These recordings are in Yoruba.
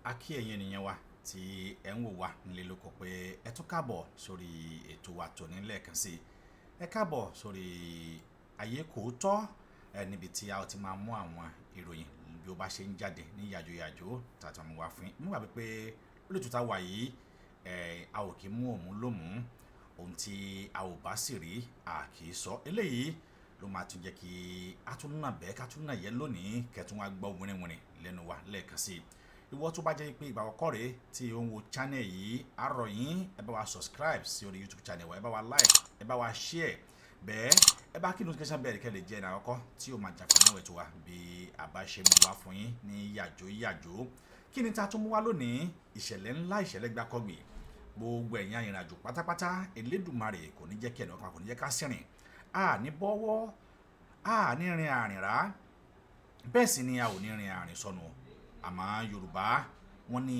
A kí ẹ̀yin ènìyàn wa tí ẹ̀ ń wò wá nílé lóko pé ẹ tún káàbọ̀ sórí ètò wa tòní lẹ́ẹ̀kan sí. Ẹ káàbọ̀ sórí Ayé Kò Tọ́, ẹ níbi tí a ti máa mú àwọn ìròyìn bí ó bá ṣe ń jáde ní yàjóyàjó tàbí àwọn wá fún yín. Mo gbàgbé pé lórí ètò tá a wà yìí, ẹ a ò kí mú òun lómùú, ohun tí a ò bá sì rí a kì í sọ. Eléyìí ló máa tún jẹ́ kí a tún nà bẹ́ẹ̀ ká tún nà yẹ lónìí kẹ́tún wá gbọ́ wìnrìnwìnrìn lẹ́nu wa lẹ́ẹ̀kan sí i. Ìwọ tó bá jẹ́ pé ìgbà àkọ́kọ́ rèé tí ó ń wo channel yìí, a rọ̀ yín, ẹ bá wa subscribe sí orí YouTube channel wa, ẹ bá wa like, ẹ bá wa share, bẹ́ẹ̀ ẹ bá kí notification bell kẹ́ lè jẹ́ ẹni àkọ́kọ́ tí ó máa jàǹfààní àwọn ètò wa bí a bá ṣe mú wá fún yín ní yàjó yàjó. Kí ni ta tún mú wá lónìí? Ìṣẹ̀lẹ̀ ńlá, ìṣẹ̀lẹ̀ gbákọ́gbì. Gbogbo ẹ̀yin arìnrìnàjò pátápátá, Elédùmarè kò ní jẹ́ kí ẹnì kan kò ní jẹ́ ká sìnrìn, a ní bọ́wọ́, a ní rin àrìnrá, bẹ́ẹ̀ sì ni a ò ní rin àrìn sọnù. Àmọ́ Yorùbá wọ́n ní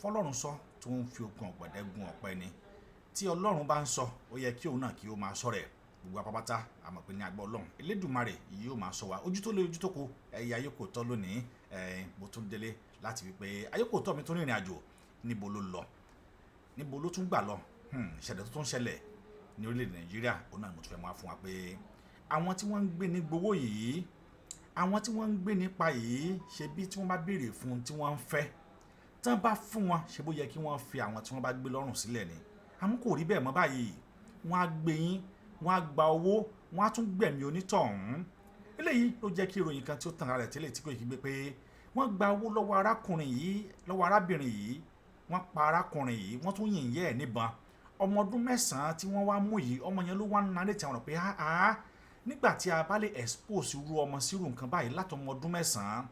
fọlọ́run sọ tó ń fi okùn ọ̀gbẹ̀dẹ̀ gun ọ̀pẹ ni. Tí Ọlọ́run bá ń sọ, ó yẹ kí òun náà kí ó máa sọ rẹ̀. Gbogbo apápátá a mọ̀ pé ní agbọ́ Ọlọ́run Elédùmarè yóò máa sọ wa. Ojú tó lé ojú tó kó ẹ̀yà Ayé Kò Tọ́ lónìí. Ẹ̀ mo tún délé láti wí pé Ayé Kò Tọ́ mi tó rìnrìn àjò, níbo ló lọ, níbo ló tún gbà lọ? Ìṣẹ̀lẹ̀ tó tún ṣẹlẹ̀ ní orílẹ̀-èdè Nàìjíríà, òun náà mo tún fẹ́ máa fún wa pé àwọn tí wọ́n ń gbé ní gbowó yìí, àwọn tí wọ́n ń gbé nípa yìí, ṣe bí tí wọ́n bá béèrè fún tí wọ́n ń fẹ́, tí wọ́n bá fún wọn, ṣe bó yẹ kí wọ́n fi àwọn tí wọ́n bá gbé lọ́rùn sílẹ̀ ni. Àmọ́ kò rí bẹ́ẹ̀ mọ́ báyìí. Wọ́n á gbé yín, wọ́n á gba owó, wọ́n á tún gbẹ̀mí onítọ̀hún. Eléyìí ló jẹ́ kí ìròyìn kan tí ó tàn rẹ̀ tẹ́lẹ̀ tí kò yẹ kí gbé pé wọ́n gba owó lọ́wọ́ arákùnrin yìí, lọ́wọ́ arábìnrin yìí, wọ́n pa arákùnrin yìí, wọ́n tún yìn yẹ́ ẹ̀ níbọn. Ọmọ ọdún 9 tí wọ́n wá mú yìí, ọmọ yẹn ló wá ń narètí àwọn pé áá, nígbà tí a bá lè expose irú ọmọ sírú nǹkan báyìí látọmọ ọdún 9,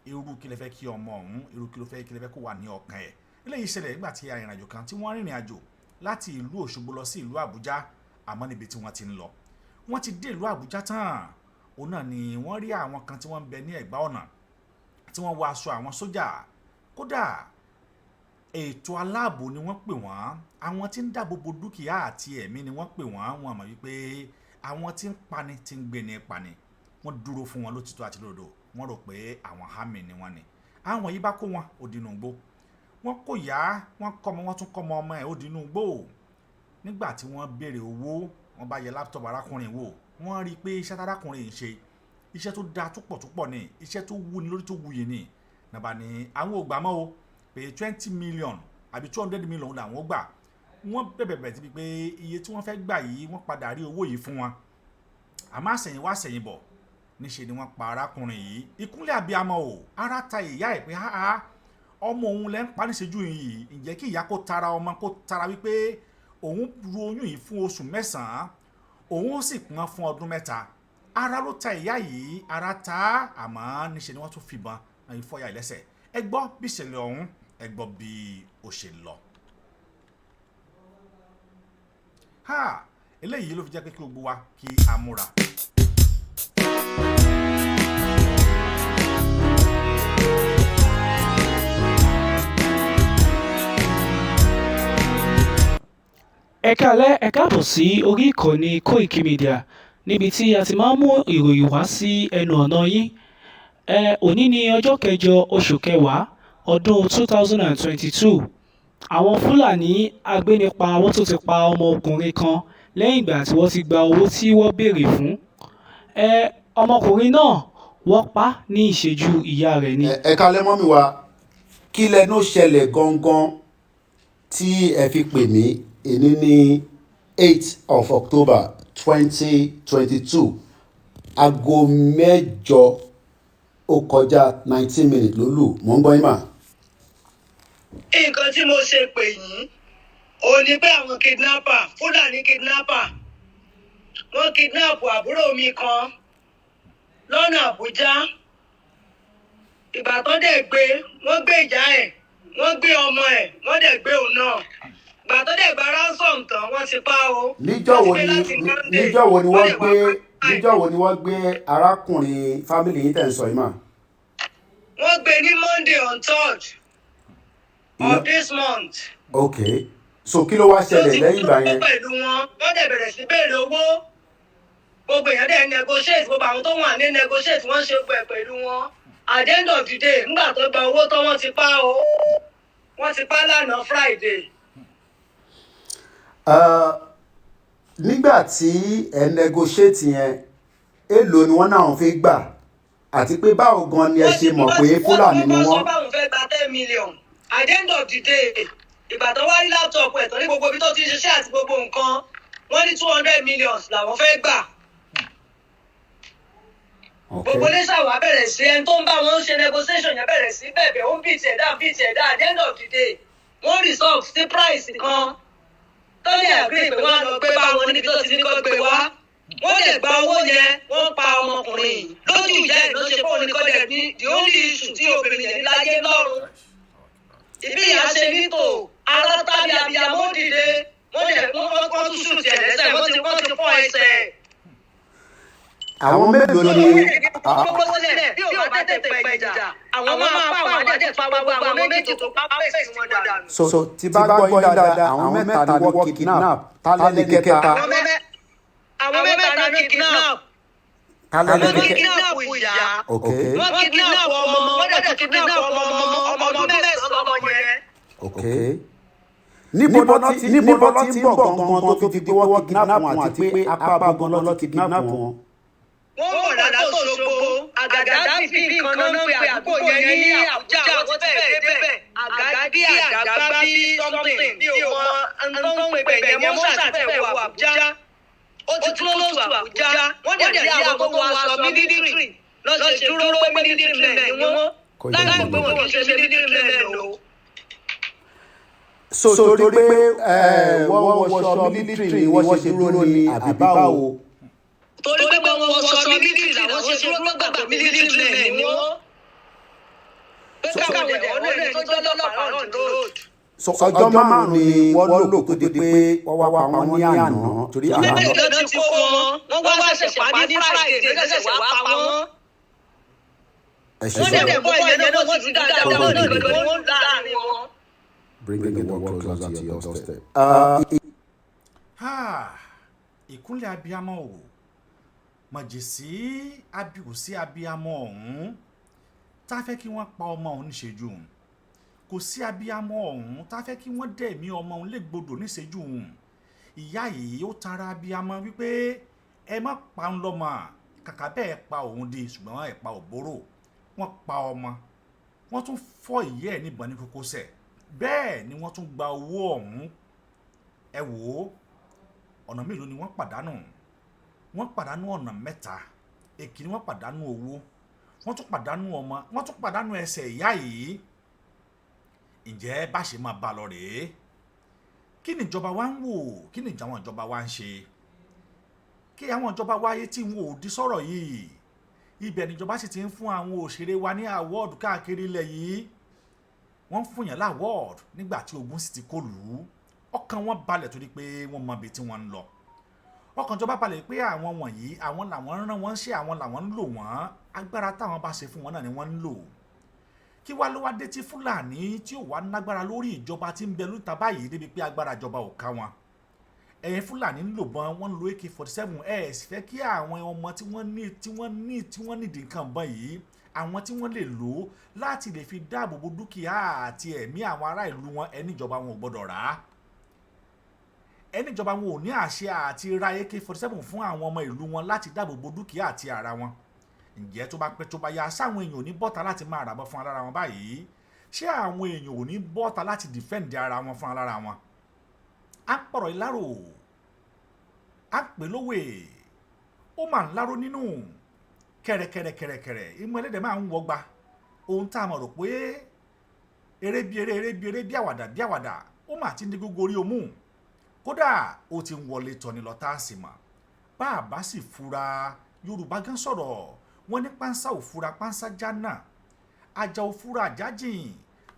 irú kí lẹ fẹ́ kí ọmọ ọ̀hún, irú kí ló fẹ́ kí lẹ fẹ́ kó wà ní ọkàn ẹ̀. Eléyìí ṣẹlẹ̀ nígbà tí arìnrìnàjò kan tí wọ́n rìnrìn àjò láti ìlú Òṣogbo lọ sí ìlú Àbújá. Àmọ́ níbi tí wọ́n ti ń lọ, wọ́n ti dé ìlú Àbújá tán, òun náà ni wọ́n rí àwọn kan tí wọ́n ń bẹ ní ẹ̀gbá ọ̀nà tí wọ́n wọ aṣọ àwọn sójà. Kódà ètò aláàbò ni wọ́n pè wọ́n, àwọn tí ń dáàbò bo dúkìá àti ẹ̀mí ni wọ́n pè wọ́n. Wọ́n mọ̀ wípé àwọn tí ń pani tí ń gbé ní pani. Wọ́n dúró fún wọn lótìtọ́ àti lódodo. Wọ́n rò pé àwọn army ni wọ́n ni. Àwọn yìí bá kó wọn ó dínú igbó. Wọ́n kò yá, wọ́n kọ́ ọmọ, wọ́n tún kọ́ ọmọ ọmọ ẹ̀ ó dínú igbó. Nígbà tí wọ́n béèrè owó, wọ́n bá yẹ laptop arákùnrin wò, wọ́n rí i pé iṣẹ́ tárákùnrin yìí ń ṣe, iṣẹ́ tó dáa tó pọ̀ tó pọ̀ ni, iṣẹ́ tó wúni lórí tó wuyì ni. Nàbà ní àwọn ò gbà mọ́ o, pé 20 million àbí 200 million làwọn ó gbà. Wọ́n bẹ̀bẹ̀ bẹ̀ síbi pé iye tí wọ́n fẹ́ gbà yìí, wọ́n padà rí owó yìí fún wọn. Àmọ́ àsẹ̀yìnwá àsẹ̀yìnbọ̀, níṣe ni wọ́n pa arákùnrin yìí. Ìkúnlẹ̀ abiyamọ o, ara ta ìyá ẹ̀ pé háà, ọmọ òun lẹ́ ń pa níṣẹ́jú yìí. Ǹjẹ́ kí ìyá kó tara ọmọ, kó tara wípé òun ru oyún yìí fún oṣù 9, òun ó sì pọ́n fún ọdún 3. Ara ló ta ìyá yìí, ara ta. Àmọ́ níṣe ni wọ́n tún fìbọn náà yìí fọ́yà ìlẹ́sẹ̀. Ẹ gbọ́ bí ìṣẹ̀lẹ̀ ọ̀hún, ẹ gbọ́ bí ó ṣe lọ. Ha, eléyìí ló fi jẹ́ pé kí gbogbo wa kí a múra. Ẹ káalẹ́, ẹ káàbọ̀ sí orí ìkànnì Koiki Media níbi tí a ti máa ń mú ìròyìn wá sí ẹnu ọ̀nà yín. Ẹ òní ní ọjọ́ kẹjọ oṣù kẹwàá ọdún 2022. Àwọn Fúlàní agbénipa wọ́n tún ti pa ọmọkùnrin kan lẹ́yìn ìgbà tí wọ́n ti gba owó tí wọ́n béèrè fún. Ẹ ọmọkùnrin náà wọ́n pa á ní ìṣẹ́jú ìyá rẹ̀ ni. Ẹ káalẹ́ mummy wa. Kí lẹnu ṣẹlẹ̀ gangan tí ẹ fi pè mí? Èní ní 8 of October 2022, aago 8 ó kọjá 19 minutes ló lù. Mò ń gbọ́ yín mà. Nǹkan tí mo ṣe pè yín ò ní pé àwọn kidnapper, Fúlàní kidnapper, wọ́n kidnap àbúrò mi kan lọ́nà Àbújá. Ìgbà tó dẹ̀ gbé, wọ́n gbé ìyá ẹ̀, wọ́n gbé ọmọ ẹ̀, wọ́n dẹ̀ gbé òun náà. Ìgbà tó dẹ̀ gba ransom tán, wọ́n ti pa o. Níjọ́ Wọ́n wo ti gbé ni láti Monday, níjọ́ wo ni wọ́n wọ́n dẹ̀ wá gbé pa ẹ̀. Níjọ́ wo ni wọ́n gbé arákùnrin family yín tẹ̀ ń sọ yìí mà? Wọ́n gbé ní Monday on 3rd of this month. Ok, so kí ló wá Ló ṣẹlẹ̀ ti lẹ́yìn ìgbà yẹn? pẹ̀lú wọn, wọ́n dẹ̀ bẹ̀rẹ̀ sí béèrè owó. Gbogbo èèyàn dẹ̀ negotiate, gbogbo àwọn tó wà ní negotiate, wọ́n ṣe gbogbo ẹ̀ pẹ̀lú wọn. At the end of the day, ńgbà tó gba owó tán, wọ́n ti pa o. Wọ́n ti pa lánàá Friday. Nígbà tí ẹ negotiate yẹn, èèlò ni wọ́n náà fi gbà, àti pé báwo gan ni ẹ ṣe mọ̀ pé Fúlàní ni Wọ́n wọ́n? sọ báwọn fẹ́ gba 10 million. At the end of the day, ìgbà tó wá rí laptop ẹ̀ tó ní gbogbo ibi tó ti ń ṣiṣẹ́ àti gbogbo nǹkan, wọ́n ní 200 million làwọn fẹ́ gbà. Gbogbo iléeṣẹ́ wa bẹ̀rẹ̀ sí, ẹni tó ń bá wọn ṣe negotiation yẹn bẹ̀rẹ̀ sí bẹ̀bẹ̀, ó ń beat ẹ̀ down, beat ẹ̀ down. At the end of the day, wọ́n resolve sí price kan tó ní agree pé wọ́n á lọ gbé bá wọn níbi tó ti ní kó gbé wá. Wọ́n lè gba owó yẹn, wọ́n pa ọmọkùnrin yìí lójú ìyá ẹ̀ ló ṣe fóun ní kọ́lẹ̀ ní. The only issue tí obìnrin yẹn ní láyé lọ́rùn ìbí ìyá ṣe nítò ara tàbí abiyamọ dìde. Wọ́n dẹ̀ wọ́n tún shoot ẹ̀ lẹ́sẹ̀, wọ́n ti fọ́ ẹsẹ̀. Àwọn mélòó ni? Gbogbo sílẹ̀ bí ò bá tètè pẹ̀ ìjà, àwọn máa pa àwọn àdẹ̀ pa gbogbo àwọn méjì tó pa pèsè wọn dànù. So tí bá gbọ́ yín dáadáa, àwọn mẹ́ta ni wọ́n kidnap, tálẹ́ ní kẹta? Àwọn mẹ́ta ní kidnap. Tálẹ́ Wọ́n ní kẹta? Kidnap ìyá. Ok. Wọ́n kidnap ọmọ, wọ́n dẹ̀ tún kidnap ọmọ ọmọ ọdún 9 ọmọ yẹn. Ok, níbo lọ́ ti ń bọ̀ gangan tó fi di pé wọ́n kidnap wọn, àti pé apá gan lọ́ ti kidnap wọn? Wọ́n bọ̀ látòṣogbo, àgàgà bí nǹkan náà ń pe àdúgbò yẹn ní Àbújá. Wọ́n ti fẹ́ẹ̀ débẹ̀, àgàbí àgàgbá bí something, bí o mọ tó ń pè bẹ̀ yẹn mọ́ ṣàtìfẹ́ wọ Àbújá. Ó ti close to Àbújá. Wọ́n dẹ̀ rí àwọn tó wọ aṣọ military lọ́ ṣe dúró pé military men ni wọ́n, láì pé wọn kì í ṣe military men o. So torí pé wọ́n wọṣọ military ni wọ́n ṣe dúró ní, àbí báwo? Torí pé wọ́n wọṣọ military làwọn ṣe dúró, gbàgbọ́ military men ni wọ́n, pé káwọn dẹ̀ ọ̀nà ẹni tó jọ́ lọ́pàá on the road. So ọjọ́ 5 ni wọ́n lò kó di pé wọ́n wá pa wọ́n ní àná, torí àná Méjì ló ti kó wọn, wọ́n wá ṣẹ̀ṣẹ̀ pa ní Friday, ló ṣẹ̀ṣẹ̀ wá pa wọ́n. Ẹ ṣe Wọ́n dẹ̀ sọ. bọ́ ìyẹn náà, wọ́n ti dáadáa, wọ́n náà ló ń láàrin wọn. Bringing the world closer to your doorstep. Ha, ìkúnlẹ̀ abiyamọ o, mọ̀jẹ̀sí abíòsí abiyamọ ọ̀hún tá a fẹ́ kí wọ́n pa ọmọ òun níṣẹ́jú òun. Kò sí abiyamọ ọ̀hún tá a fẹ́ kí wọ́n dẹ̀mí ọmọ òun légbodò níṣẹ́jú òun. Ìyá yìí, ó tara abiyamọ wípé ẹ má pa ń lọ́mọ, kàkà bẹ́ẹ̀ pa òun di, ṣùgbọ́n ẹ̀ pa òbóró. Wọ́n pa ọmọ, wọ́n tún fọ́ ìyá ẹ̀ níbọn ní kókósẹ̀, bẹ́ẹ̀ ni wọ́n tún gba owó ọ̀hún. Ẹ wò ó, ọ̀nà mélòó ni wọ́n pàdánù? Wọ́n pàdánù ọ̀nà mẹ́ta. Èkìní, wọ́n pàdánù owó, wọ́n tún pàdánù ọmọ, wọ́n tún pàdánù ẹsẹ̀ ìyá yìí. Ǹjẹ́ bá ṣe máa bá a lọ rèé? Kí ni ìjọba wa ń wò? Kí ni àwọn ìjọba wa ń ṣe? Kí àwọn ìjọba wa ayé tí wọn ò di sọ̀rọ̀ yìí, ibẹ̀ níjọba sì ti ń fún àwọn òṣèré wa ní award káàkiri ilẹ̀ yìí. Wọ́n ń fún yàn l'award nígbà tí ogun sì ti kó lù ú. Ọkàn wọn balẹ̀ torí pé wọ́n mọ ibi tí wọ́n ń lọ. Ọkàn ìjọba balẹ̀ pé àwọn wọ̀nyí, àwọn làwọn ń rán wọn ṣe, àwọn làwọn ń lò wọ́n. Agbára táwọn bá ṣe fún wọn náà ni wọ́n ń lò. Kí wá ló wá dé tí Fúlàní tí ò wá nágbára lórí ìjọba tí ń bẹ lóta báyìí, débi pé agbára ìjọba ò ká wọn? Ẹ̀yin Fúlàní ń lò bọn, wọ́n ń lo AK-47. Ẹ̀ sì fẹ́ kí àwọn ọmọ tí wọ́n nídìí nǹkan bọn yìí, àwọn tí wọ́n lè lò ó láti lè fi dáàbò bo dúkìá àti ẹ̀mí àwọn ará ìlú wọn, ẹni ìjọba wọn ò gbọ́dọ̀ rà á, ẹni ìjọba wọn ò ní àṣẹ àti ra AK-47 fún àwọn ọmọ ìlú wọn láti dáàbò bo dúkìá àti ara wọn. Ǹjẹ́ tó bá pẹ́ tó bá yá, sáwọn èèyàn ò ní bọ́ta láti máa ràbọ̀ fún alára wọn báyìí? Ṣé àwọn èèyàn ò ní bọ́ta láti defend ara wọn fún alára wọn? À ń pọ̀rọ̀ ìlárò, à ń pè lówè, ó máa ń láró nínú kẹ̀rẹ̀kẹ̀rẹ̀kẹ̀rẹ̀kẹ̀rẹ̀. Imú ẹlẹ́dẹ̀ máa ń wọgba ohun tá a mọ̀ rò pé eré bí eré, eré bí eré, bí àwàdà bí àwàdà, ó mà ti ń di gógó orí omú. Kódà ó ti ń wọlé tọ́ni lọ tá a sì mọ̀. Bá a bá sì fura, Yorùbá gan sọ̀rọ̀, wọ́n ní pánsá ò fura, pánsá jánà, àjà ò fura, àjà jìn.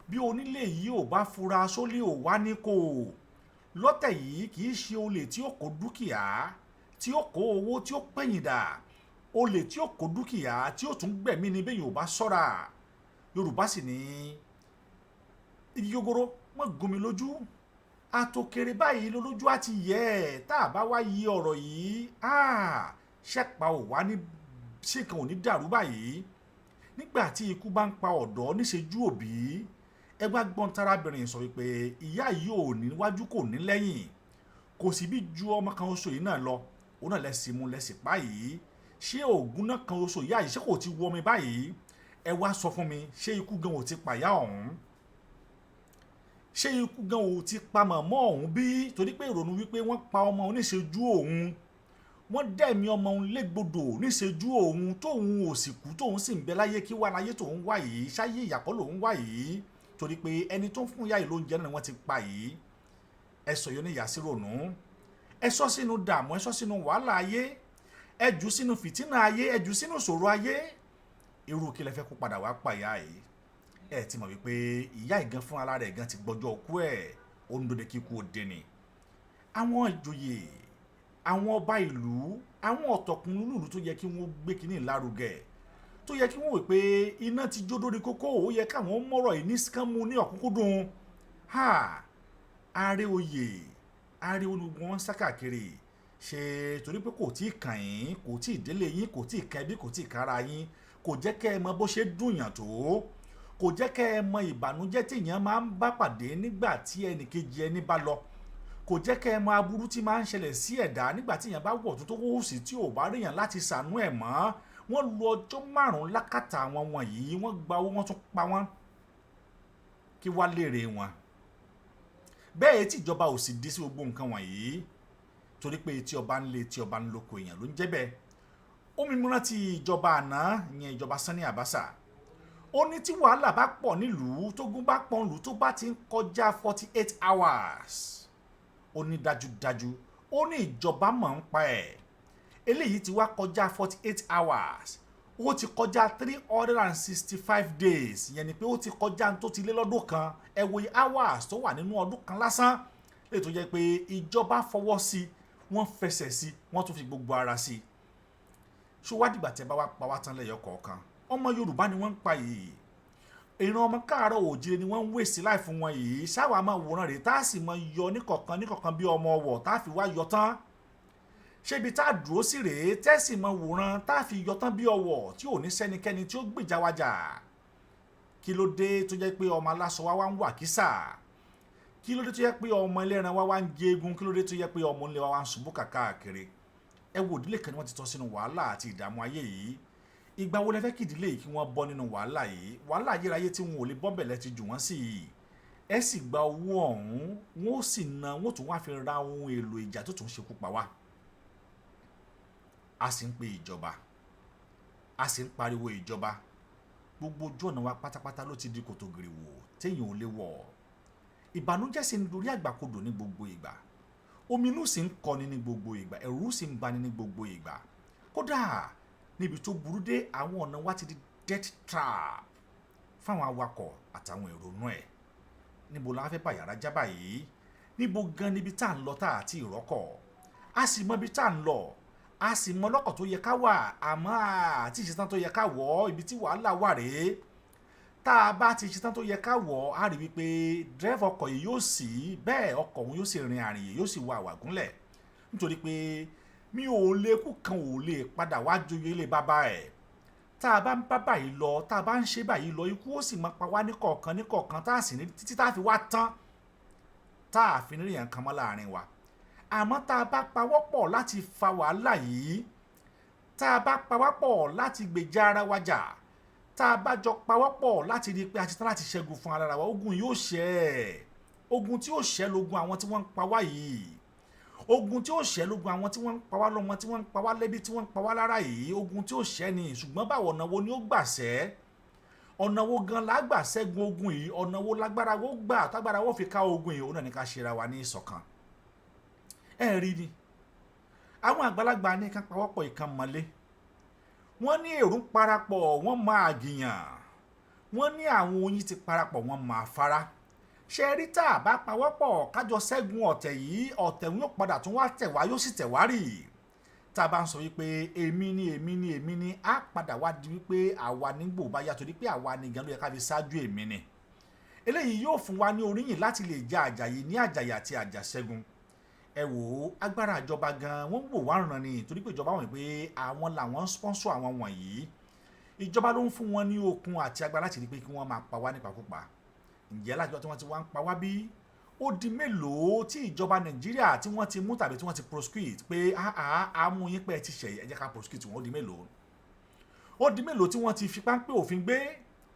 Bí onílé yìí ò bá fura, sólè ò wá ní kò lọ́tẹ̀ yìí. Kì í ṣe olè tí ó kó dúkìá, tí ó kó owó, tí ó pẹ̀yìn dà, olè tí ó kó dúkìá, tí ó tún gbẹ̀mí ni bẹ́ẹ̀ yóò bá ṣọ́ra. Yorùbá sì ní igi gogoro mọ́ gún mi lójú, àtòkèrè báyìí lólójú àti yẹ ẹ̀. Tá a bá wá yí ọ̀rọ̀ yìí, ṣẹ́pa ò wá ní ṣé kan ò ní dàrú báyìí. Nígbà tí ikú bá ń pa ọ̀dọ́ níṣejú òbí, ẹ wá gbọ́n tarábìnrin sọ wípé ìyá yìí ò níwájú, kò ní lẹ́yìn, kò sì bí ju ọmọ kan oṣù yìí náà lọ. Òun náà lẹ́sìn mú lẹ́sìn pa yìí. Ṣé ògùn náà kan oṣù ìyá yìí, ṣé kò ti wọ mi báyìí? Ẹ wá sọ fún mi, ṣé ikú gan ò ti pàyà ọ̀hún? Ṣé ikú gan ò ti pa màmá ọ̀hún bí? Torí pé ìrònú wípé wọ́n pa ọmọ oníṣejú òun, wọ́n dẹ̀mí ọmọ òun légbodò níṣejú òun, tóun ò sì kú, tóun sì ń bẹ láyé. Kí wà láyé tóun wà yìí? Ṣáyé ìyàkọ́ lòun wà yìí? Torí pé ẹni tó ń fún ìyá yìí lóúnjẹ náà ni wọ́n ti pa yìí. Ẹ sọ yóò ní ìyá sí rònú, ẹ sọ sínú dààmú, ẹ sọ sínú wàhálà ayé, ẹ jù sínú fìtínà ayé, ẹ jù sínú ìṣòro ayé. Irú kí lẹ fẹ́ kó padà wá pa ìyá yìí? Ẹ ti mọ̀ wípé ìyá ìgan fún ara rẹ̀ gan ti gbọ́jọ́ ọkú ẹ̀, ó ń dòde kíkú òde ni. Àwọn ìjòyè, àwọn ọba ìlú, àwọn ọ̀tọ̀kùn ìlú tó yẹ kí wọ́n gbé kínní lárugẹ, tó yẹ kí wọ́n wò pé iná ti jó dórí kókó, ó yẹ káwọn mọ̀rọ̀ yìí ní kánmú ní ọ̀kúnkúndùn. Ha, ààrẹ oyè, ààrẹ olùgbọ́n wọn sá káàkiri ṣe torí pé kò tí ì kàn yín, kò tí ì délé yín, kò tí ì kan ẹbí, kò tí ì kára yín, kò jẹ́ kẹ́ ẹ mọ bó ṣe dùnyàn tó, kò jẹ́ kẹ́ ẹ mọ ìbànújẹ́ tí èèyàn máa ń bá pàdé nígbà tí ẹnìkejì ẹni bá lọ, kò jẹ́ kẹ́ ẹ mọ aburú tí máa ń ṣẹlẹ̀ sí ẹ̀dá nígbà tí èèyàn bá wọ̀ tó tó wò sí tí ò bá ríyàn láti ṣàánú ẹ̀ mọ́. Wọ́n lu ọjọ́ 5 lákàtà àwọn wọ̀nyí, wọ́n gba owó, wọ́n tún pa wọ́n. Kí wá lérè wọn? Bẹ́ẹ̀ tí ìjọba ò sì dí sí gbogbo nǹkan wọ̀nyí, torí pé tí ọba ń lé, tí ọba ń lóko, èèyàn ló ń jẹ́ bẹ́ẹ̀. Ó mímú rántí ìjọba àná ìyẹn, ìjọba Sani Abacha. Ó ní tí wàhálà bá pọ̀ nílùú, tógun bá pọ̀ nílùú, tó bá ti ń kọjá 48 hours, ó ní dájúdájú, ó ní ìjọba mọ̀ ń pa ẹ̀. Eléyìí ti wá kọjá 48 hours, ó ti kọjá 365 days. Ìyẹn ni pé ó ti kọjá tó ti lé lọ́dún kan. Ẹ wo iye hours tó wà nínú ọdún kan lásán lè tó jẹ́ pé ìjọba fọwọ́ sí, wọ́n fẹsẹ̀ sí, wọ́n tún fi gbogbo ara sí. Ṣó wá dìgbà tẹ́ bá wá pa wá tán lẹ́yọ kọ̀ọ̀kan? Ọmọ Yorùbá ni wọ́n ń pa yìí, ìran ọmọ káàárọ̀ òjìrè ni wọ́n ń wèsì láì fún wọn yìí. Ṣáwa máa wòran rèé, tá a sì máa yọ níkọ̀ọ̀kan níkọ̀ọ̀kan bí ọmọ ọwọ̀, tá a fi wá yọ tán? Ṣébi tá a dúró sí rèé, tẹ́sì máa wòran, tá a fi yọ tán bí ọwọ̀, tí ò ní sẹ́nikẹ́ni tí ó gbèjà wa jà? Kí ló dé tó jẹ́ pé ọmọ aláṣọ wa wá ń wà kísà? Kí ló dé tó jẹ́ pé ọmọ ẹlẹ́ran wa wá ń jẹ egun? Kí ló dé tó jẹ́ pé ọmọ ńlẹ̀ wa wá ń ṣubú kàkàkiri? Ẹ wo ìdílé kan ni wọ́n ti tọ́ sínú wàhálà àti ìdààmú ayé yìí. Ìgbà wo lẹ fẹ́ kí ìdílé yìí kí wọ́n bọ́ nínú wàhálà yìí? Wàhálà ayérayé tí wọn ò lè bọ́ bẹ̀lẹ̀ ti jù wọ́n sí yìí. Ẹ sì gba owó ọ̀hún, wọ́n ó sì ná, wọ́n tún wá fi ra ohun èlò ìjà tó tún ṣekú pa wá. A sì ń pe ìjọba, a sì ń pariwo ìjọba. Gbogbo ojú ọ̀nà wa pátápátá ló ti di kòtò gìrìwò téèyàn ò lè wọ̀. Ìbànújẹ́ sì ń dorí àgbàkodò ní gbogbo ìgbà, ominú sì ń kọni ní gbogbo ìgbà, ẹ̀rù sì ń bani ní gbogbo ìgbà. Kódà níbi tó burú dé, àwọn ọ̀nà wa ti di death trap fáwọn awakọ̀ àtàwọn èrò inú ẹ̀. Níbo la fẹ́ bá yàrá já báyìí? Níbo gan níbi tá à ń lọ tá àti ìrọ́kọ̀? A sì mọ ibi tá à ń lọ, a sì mọ lọ́kọ̀ tó yẹ ká wà, àmọ́ àti ìṣetán tó yẹ ká wọ̀ ọ́. Ibi tí wàhálà wà rèé. Tá a bá ti ṣetán tó yẹ ká wọ̀ ọ́, á rí wípé dírẹ́fà ọkọ̀ yìí yóò sì bẹ́ẹ̀, ọkọ̀ òun yóò sì rin àrìn, yóò sì wọ àwàgúnlẹ̀, nítorí pé mi ò lè kú kan ò lè padà wá joyè ilé bàbá ẹ̀. Tá a bá ń bá báyìí lọ, tá a bá ń ṣe báyìí lọ, ikú ó sì máa pa wá níkọ̀ọ̀kan níkọ̀ọ̀kan, tá a sì ní títí tá a fi wá tán, tá a fi ní ríyàn kan mọ́ láàrin wa. Àmọ́ tá a bá pawọ́pọ̀ láti fa wàhálà yìí, tá a bá pawọ́pọ̀ láti gbèjà ara wa jà, tá a bá jọ pawọ́pọ̀ láti rí i pé a ti tán láti ṣẹ́gun fún ara wa, ogun yóò ṣẹ́. Ogun tí ó ṣẹ́ lógun àwọn tí wọ́n ń pa wá yìí, ogun tí ó ṣẹ́ lógun àwọn tí wọ́n ń pa wá lọ́mọ, tí wọ́n ń pa wá lẹ́bí, tí wọ́n ń pa wá lára yìí, ogun tí ó ṣẹ́ ni. Ṣùgbọ́n báwo, ọ̀nà wo ni ó gbà ṣẹ́? Ọ̀nà wo gan la gbà ṣẹ́gun ogun yìí? Ọ̀nà wo lágbára wo gbà tágbára wo fi ká ogun yìí? Òun náà ní ká ṣera wa ní ìṣọ̀kan. Ẹ rí ni àwọn àgbàlagbà ní ká pawọ́pọ̀ ìkan mọ́lé. Wọ́n ní èrú parapọ̀, wọ́n máa gìyàn. Wọ́n ní àwọn oyin ti parapọ̀, wọ́n máa fara ṣe rí. Tá a bá pawọ́pọ̀ kájọ ṣẹ́gun ọ̀tẹ̀ yìí, ọ̀tẹ̀ yóò padà tún wá tẹ̀ wá, yóò sì tẹ̀ wá rì. Tá a bá ń sọ wípé èmi ni, èmi ni, èmi ni, á padà wá di wípé àwa nígbò bá yá, torí pé àwa ni gan ló yẹ ká fi ṣáájú èmi ni. Eléyìí yóò fún wa ní oríyìn láti lè ja àjàyè ní àjàyè àti àjàṣẹ́gun. Ẹ wò ó, agbára ìjọba gan wọ́n wò wá ràn ni, torí pé ìjọba wọ̀nyí pé àwọn làwọn ń sponsor àwọn wọ̀nyí. Ìjọba ló ń fún wọn ní okun àti agbára láti rí pé kí wọ́n máa pa wá nípakúpa. Ǹjẹ́ lájọ tí wọ́n ti wá ń pa wá bí, ó di mélòó tí ìjọba Nàìjíríà tí wọ́n ti mú tàbí tí wọ́n ti prosecute pé àá mú yín pé ẹ ti ṣẹ̀, ẹ jẹ́ ká prosecute wọn? Ó di mélòó? Ó di mélòó tí wọ́n ti fi páńpẹ́ òfin gbé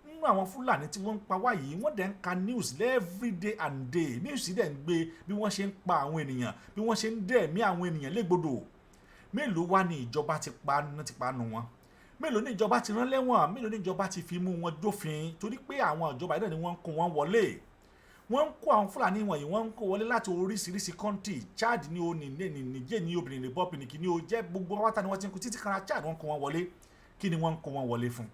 nínú àwọn Fúlàní tí wọ́n ń pa wá yìí? Wọ́n dẹ̀ ń ka news every day and day. News dẹ̀ ń gbé bí wọ́n ṣe ń pa àwọn ènìyàn, bí wọ́n ṣe ń dẹ̀mí àwọn ènìyàn légbodò. Mélòó wá ní ìjọba ti pa ti pa nu wọn? Mélòó ní ìjọba ti rán lẹ́wọ̀n? Mélòó ní ìjọba ti fi mú wọn dófin? Torí pé àwọn ìjọba yìí náà ni wọ́n ń kó wọn wọlé. Wọ́n ń kó àwọn Fúlàní wọ̀nyí, wọ́n ń kó wọlé láti oríṣiríṣi country. Chad ní o, ní Niger ní o, Benin Republic ní o, jẹ́ gbogbo wáta ni wọ́n ti ń kó títí kan Chad. Wọ́n ń kó wọn wọlé. Kí ni wọ́n ń kó wọn wọlé fún?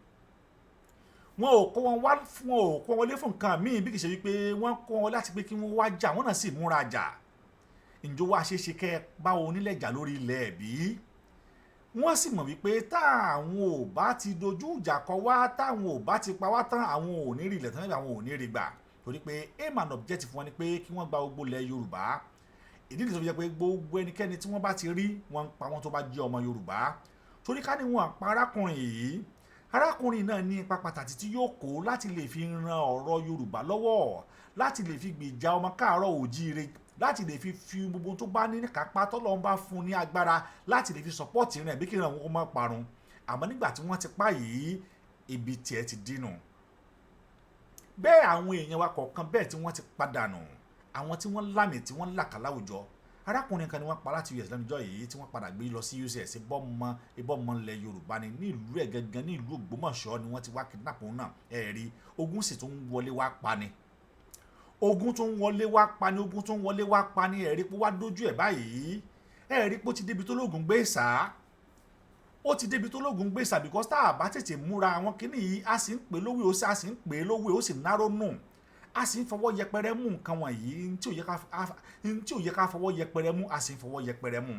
Wọn ò kó wọn wá fún, wọn ò kó wọn wọlé fún nǹkan míì bí kì í ṣe wípé wọ́n kó wọn wọlé láti pé kí wọ́n wá jà. Wọ́n náà sì múra jà. Ǹjọ́ wá ṣeé ṣe kẹ́ ẹ bá onílẹ̀ jà lórí ilẹ̀ bí? Wọ́n sì mọ̀ wípé táwọn ò bá ti dojú ìjà kọ wá, táwọn ò bá ti pa wá tán, àwọn ò ní rí ilẹ̀ tán, àwọn ò ní rí gbà, torí pé aim and objective wọn ni pé kí wọ́n gba gbogbo ilẹ̀ Yorùbá. Ìdí nìyí tó fi jẹ́ pé gbogbo ẹnikẹ́ni tí wọ́n bá ti rí, wọ́n ń pa wọ́n tó bá jẹ́ ọmọ Yorùbá. Torí ká ní wọn pa arákùnrin yìí, arákùnrin náà ní ipa pàtàkì tí yóò kó láti lè fi ran ọ̀rọ̀ Yorùbá lọ́wọ́, láti lè fi gbèjà ọmọ káàárọ̀ òjíire, láti lè fi gbogbo tó bá ní kápá tọ́lọ́run bá fún ní agbára láti lè fi support rẹ̀ bí kí ìran wọn má parun. Àmọ́ nígbà tí wọ́n ti pa yìí, ibi tiẹ̀ ti dínú. Bẹ́ẹ̀ àwọn èèyàn wa kọ̀ọ̀kan bẹ́ẹ̀ tí wọ́n ti padànù, àwọn tí wọ́n lámì, tí wọ́n làkà láwùjọ. Arákùnrin kan ni wọ́n pa láti US lẹ́nujọ́ yìí tí wọ́n padà gbé lọ sí US. Ìbọ̀mọ ilẹ̀ Yorùbá ni. Ní ìlú ẹ̀ gangan, ní ìlú Ògbómọ̀ṣọ́ ni wọ́n ti wá kidnap òun náà. Ẹ̀rí ogun sì tún wọlé wá pa ni, ogun tó ń wọlé wá pa ni, ogun tó ń wọlé wá pa ni. Ẹ̀rí pé wá dójú ẹ̀ báyìí. Ẹ̀rí pé ó ti débi tó lóògùn gbé sá, ó ti débi tó lóògùn gbé sá, because tá a bá tètè múra, àwọn kinní yìí, a sì ń pè lówó, ó sì a sì ń pè lówó, ó sì náró nù, a sì ń fọwọ́ yẹpẹrẹ mú nǹkan wọ̀nyí tí ò yẹ ká fọwọ́ yẹpẹrẹ mú, a sì ń fọwọ́ yẹpẹrẹ mú.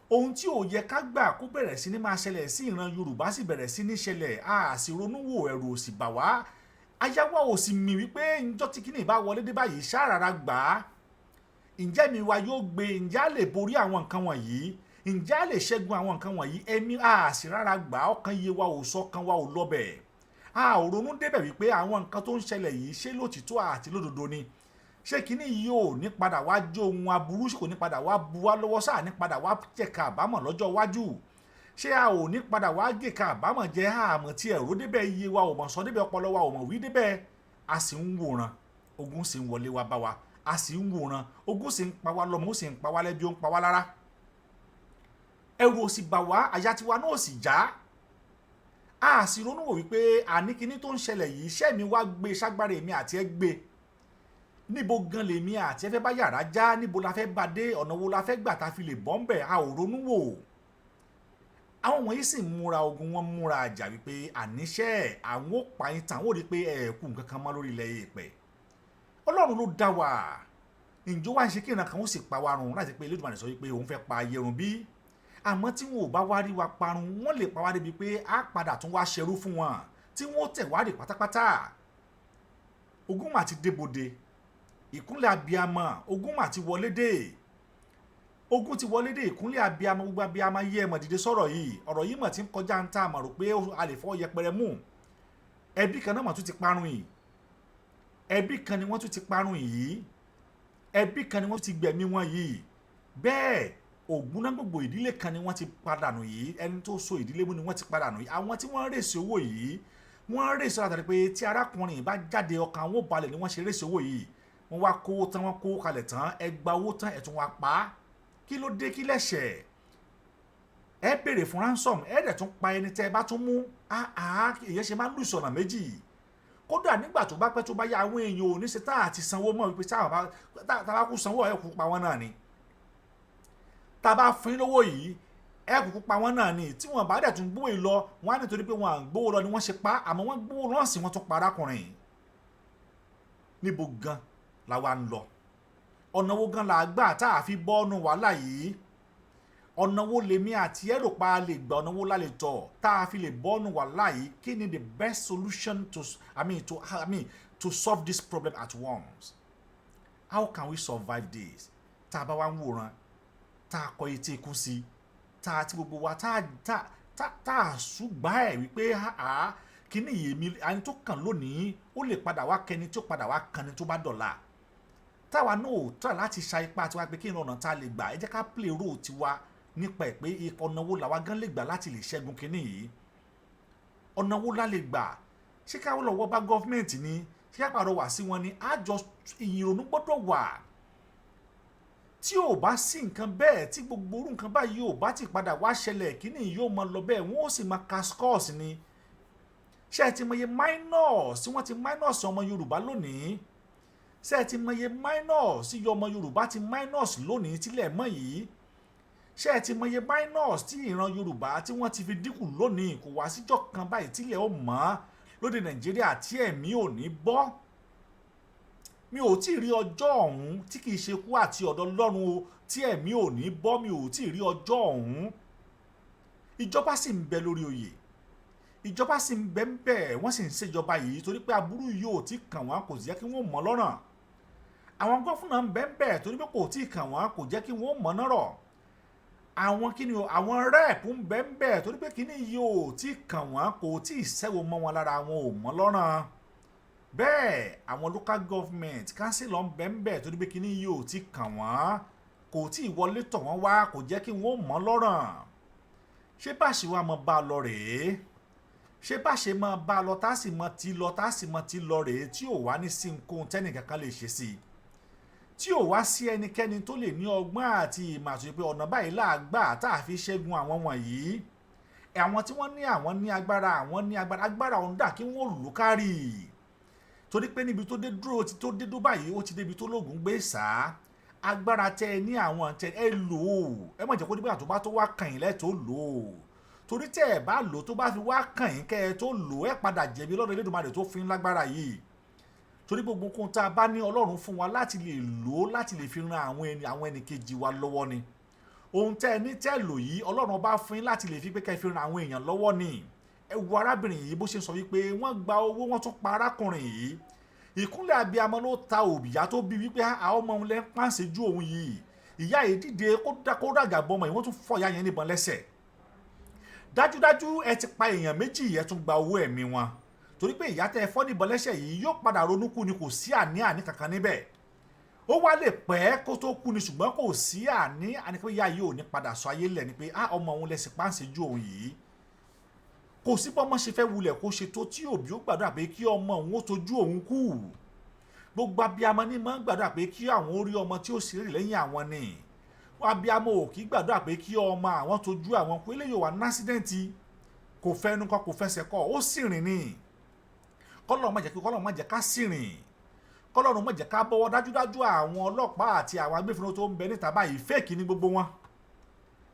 Ohun tí ò yẹ ká gbà kó bẹ̀rẹ̀ sí ní máa ṣẹlẹ̀ sí ìran Yorùbá sì bẹ̀rẹ̀ sí ní ṣẹlẹ̀. A sì ronú wò, ẹ̀rù ò sì bà wá, ayáwá ò sì mì wípé njọ́ tí kíní bá wọlé dé báyìí, ṣáàràrà gbà á. Ǹjẹ́ mi wa yóò gbé? Ǹjẹ́ a lè borí àwọn nǹkan wọ̀nyí? Ǹjẹ́ a lè ṣẹ́gun àwọn nǹkan wọ̀nyí? Ẹ̀mí a sì rárá gbà á. Ọkàn iye wa ò sọ, kan wa ò lọ́bẹ̀. A ò ronú débẹ̀ wípé àwọn nǹkan tó ń ṣẹlẹ̀ yìí, ṣé lótìtọ́ àti lódodo ni? Ṣé kíní yìí ò ní padà wá jó ohun aburú? Ṣé kò ní padà wá bu wá lọ́wọ́ sáà ní padà wá jẹ̀ka àbámọ̀ lọ́jọ́ iwájú? Ṣé a ò ní padà wá gèka àbámọ̀ jẹ́? Àmọ́ tí ẹ̀rọ débẹ̀, iye wa ò mọ̀ sọ débẹ̀, ọpọlọ wa ò mọ̀ wí débẹ̀. A sì ń wòran, ogun sì ń wọlé wá bá wa. A sì ń wòran, ogun sì ń pa wá lọ́mọ, ó sì ń pa wá lẹ́bí, ó ń pa wá lára. Ẹ̀rù ò sì bà wá, àyà tiwa náà ò sì já. A sì ronú wò wípé àní kíní tó ń ṣẹlẹ̀ yìí, iṣẹ́ mi wá gbé ságbára èmi àti ẹ gbé. Níbo gan lèmi àti ẹ fẹ́ bá yàrá já? Níbo la fẹ́ bá dé? Ọ̀nà wo la fẹ́ gbà tá a fi lè bọ́ ń bẹ̀? A ò ronú wò. Àwọn wọ̀nyí sì ń múra ogun, wọn múra àjà wípé àníṣe àwọn ò pa yín tán, àwọn ò rí pé ẹ̀ẹ̀kú nǹkan kan mọ́ lórí ilẹ̀ èèpẹ̀. Ọlọ́run ló dá wa. Ǹjọ́ wá ń ṣe kí ìran kan ó sì pa wa run láti pé Elédùmarè sọ wípé òun fẹ́ pa ayé run bí? Àmọ́ tí wọn ò bá wá rí wa parun, wọ́n lè pa wá débi pé á padà tún wá ṣerú fún wọn tí wọ́n tẹ̀ wá rè pátápátá. Ogun mà ti débòde, ìkúnlẹ̀ abiyamọ, ogun mà ti wọlé dé. Ogun ti wọlé dé, ìkúnlẹ̀ abiyamọ. Gbogbo abiyamọ yé, ẹ mọ̀ dìde sọ̀rọ̀ yìí. Ọ̀rọ̀ yìí mọ̀ ti ń kọjá ń tà mọ̀ rò pé a lè fọwọ́ yẹpẹrẹ mú. Ẹbí kan náà mọ̀ tún ti parun yìí. Ẹbí kan ni wọ́n tún ti parun yìí. Ẹbí kan ni wọ́n ti gbẹ̀mí wọn yìí. Bẹ́ẹ̀ ògúnná, gbogbo ìdílé kan ni wọ́n ti padànù yìí. Ẹni tó so ìdílé mú ni wọ́n ti padànù yìí. Àwọn tí wọ́n rèsì owó yìí, wọ́n rèsì látàrí pé tí arákùnrin bá jáde, ọkàn àwọn ò balẹ̀ ni wọ́n ṣe rèsì owó yìí. Wọ́n wá kówó tán, wọ́n kówó kalẹ̀ tán, ẹ gba owó tán, ẹ tún wá pa á. Kí ló dé? Kí lẹ̀ṣẹ̀? Ẹ béèrè fún ransom, ẹ dẹ̀ tún pa ẹni tẹ́ ẹ bá tún mú. Àá ìyẹn ṣe máa ń lùsọ̀nà ọ̀nà méjì. Kódà nígbà tó bá pẹ́ tó bá yá, àwọn èèyàn ò ní ṣe tá àti sanwó mọ́, wípé táwọn bá tá bá kú sanwó, ẹ kú pa wọ́n náà ni. Tá a bá fún yín lówó yìí, ẹ kúkú pa wọ́n náà ni. Tí wọ́n bá dẹ̀ tún gbówó yìí lọ, wọ́n á nítorí pé wọ́n à ń gbówó lọ ni wọ́n ṣe pa. Àmọ́ wọ́n gbówó lọ́sìn, wọ́n tún pa arákùnrin yìí. Níbo gan la wá ń lọ? Ọ̀nà wo gan la gbà tá a fi bọ́ọ̀nù wàhálà yìí? Ọ̀nà wo lèmi àti ẹ̀rọ pa lè gbà? Ọ̀nà wo la lè tọ̀ tá a fi lè bọ́ọ̀nù wàhálà yìí? Kí ni the best solution to I mean to I mean to solve this problem at once? How can we survive this? Tá a bá wá ń wòran, tá a kọ etí ikú sí, tá a ti gbogbo wa tá a tá Tá a ṣùgbà ẹ̀ wípé àá kíní yìí mi, ẹni tó kàn lónìí, ó lè padà wá kẹni tí ó padà wá kan ni tó bá dọ̀la. Táwa náà ò try láti ṣa ipá tiwa pé kí ni ọ̀nà tá a lè gbà? Ẹ jẹ́ ká play role tiwa nípa ẹ̀ pé ọ̀nà wo làwa gan lè gbà láti lè ṣẹ́gun kíní yìí? Ọ̀nà wo la lè gbà? Ṣé ká lọ́wọ́ bá government ni? Ṣé ká pàrọwà sí wọn ni? Àjọ ìrònú gbọ́dọ̀ wà. Tí ò bá sí nǹkan bẹ́ẹ̀, tí gbogbo orú nǹkan báyìí ò bá ti padà wá ṣẹlẹ̀, kíní yóò máa lọ bẹ́ẹ̀, wọ́n ó sì máa ka scores ni. Ṣé ẹ ti mọye minus tí wọ́n ti minus ọmọ Yorùbá lónìí? Ṣé ẹ ti mọye minus tí ọmọ Yorùbá ti minus lónìí tílẹ̀ mọ́ yìí? Ṣé ẹ ti mọye minus tí ìran Yorùbá tí wọ́n ti fi dínkù lónìí? Kò wá síjọ́ kan báyìí tílẹ̀ ó mọ́ lóde Nàìjíríà tí ẹ̀mí ò ní bọ́. Mi ò tí ì rí ọjọ́ ọ̀hún tí kì í ṣe kú àti ọ̀dọ̀ Ọlọ́run o, tí ẹ̀mí ò ní bọ́. Mi ò tí ì rí ọjọ́ ọ̀hún. Ìjọba sì ń bẹ lórí oyè, ìjọba sì ń bẹ ń bẹ, wọ́n sì ń ṣèjọba yìí torí pé aburú yìí ò tí kàn wọ́n, kò sì jẹ́ kí wọ́n mọ̀ lọ́rùn. Àwọn governor ń bẹ ń bẹ torí pé kò tí kàn wọ́n, kò jẹ́ kí wọ́n mọ̀ nọ́rọ̀. Àwọn kí ni o, àwọn rep ń bẹ ń bẹ torí pé kíní yìí ò tí kàn wọ́n, kò tí ì sẹ́wọ́ mọ́ wọn lára, àwọn ò mọ̀ lọ́rùn bẹ́ẹ̀. Àwọn local government council ń bẹ ń bẹ torí pé kíní yìí ò tí kàn wọ́n, kò tí ì wọlé tọ̀ wọ́n wá, kò jẹ́ kí wọ́n mọ̀ lọ́rùn. Ṣé bá ṣe wá mọ bá a lọ rèé? Ṣé bá ṣe máa bá a lọ, tá a sì mọ ti lọ, tá a sì mọ ti lọ rèé, tí ò wá ní sí nǹkan tẹ́nìkankan lè ṣe sí i, tí ò wá sí ẹnikẹ́ni tó lè ní ọgbọ́n àti ìmọ̀ àti pé ọ̀nà báyìí láàgbà tá a fi ṣẹ́gun àwọn wọ̀nyí? Àwọn tí wọ́n ní àwọn ní agbára, àwọn ní agbára, agbára ọ̀hún dà? Kí wọ́n lù kárì, torí pé níbi tó dé dúró ti tó dé dúró báyìí, ó ti débi tó lóògùn gbé sá. Agbára tẹ ẹ ní, àwọn tẹ ẹ lò ó, ẹ má jẹ́ kó nígbà tó bá tó wá kàn yín lẹ́tọ̀ọ́ lò ó, torí tẹ́ ẹ bá lò ó, tó bá fi wá kàn yín kẹ́ ẹ tó lò ó, ẹ padà jẹ̀bi lọ́dọ̀ Elédùmarè tó fún yín lágbára yìí. Torí gbogbo ohun tá a bá ní, Ọlọ́run fún wa láti lè lò ó, láti lè fi ran àwọn ẹni kejì wa lọ́wọ́ ni. Ohun tẹ́ ẹ ní tẹ́ lò yìí, Ọlọ́run bá fún yín láti lè fi pé kẹ́ ẹ fi ran àwọn èèyàn lọ́wọ́ ni. Ẹ wo arábìnrin yìí, bó ṣe sọ wípé wọ́n gba owó, wọ́n tún pa arákùnrin yìí. Ìkúnlẹ̀ abiyamọ ló ta òbíyá tó bí wípé àwọn ọmọ òun lẹ́ ń pàṣẹ ju òun yìí. Ìyá yìí dìde kó dàgà bọ́ ọmọ yìí, wọ́n tún fọ́ ìyá yẹn níbọn lẹ́sẹ̀. Dájúdájú, ẹ ti pa èèyàn méjì, ẹ tún gba owó ẹ̀mí wọn, torí pé ìyá tẹ́ ẹ fọ́ níbọn lẹ́sẹ̀ yìí yóò padà ronú kú ni. Kò sí àní-àní kankan níbẹ̀. Ó wá lè pẹ́ kó tó kú ni, ṣùgbọ́n kò sí àní àní pé ìyá yìí ò ní padà sọ ayé lẹ̀ ni pé á ọmọ òun lẹ́sìn páǹsì ju òun yìí. Kò sí bọ́mọ ṣe fẹ́ wulẹ̀ kó ṣe tó tí òbí ó gbàdúrà pé kí ọmọ òun ó tójú òun kú. Gbogbo abiyamọ ní máa ń gbàdúrà pé kí àwọn ó rí ọmọ tí ó sì rí lẹ́yìn àwọn ni. Abiyamọ ò kí gbàdúrà pé kí ọmọ àwọn tójú àwọn kú. Eléyìí wà ní accident, kò fẹnu kọ, kò fẹsẹ̀ kọ, ó sì rìn ní. Kọ́lọ́ má jẹ́ ká sì rìn, kọ́lọ́run má jẹ́ ká bọ́wọ́. Dájúdájú, àwọn ọlọ́pàá àti àwọn agbófinró tó ń bẹ níta báyìí, fake ní gbogbo wọn,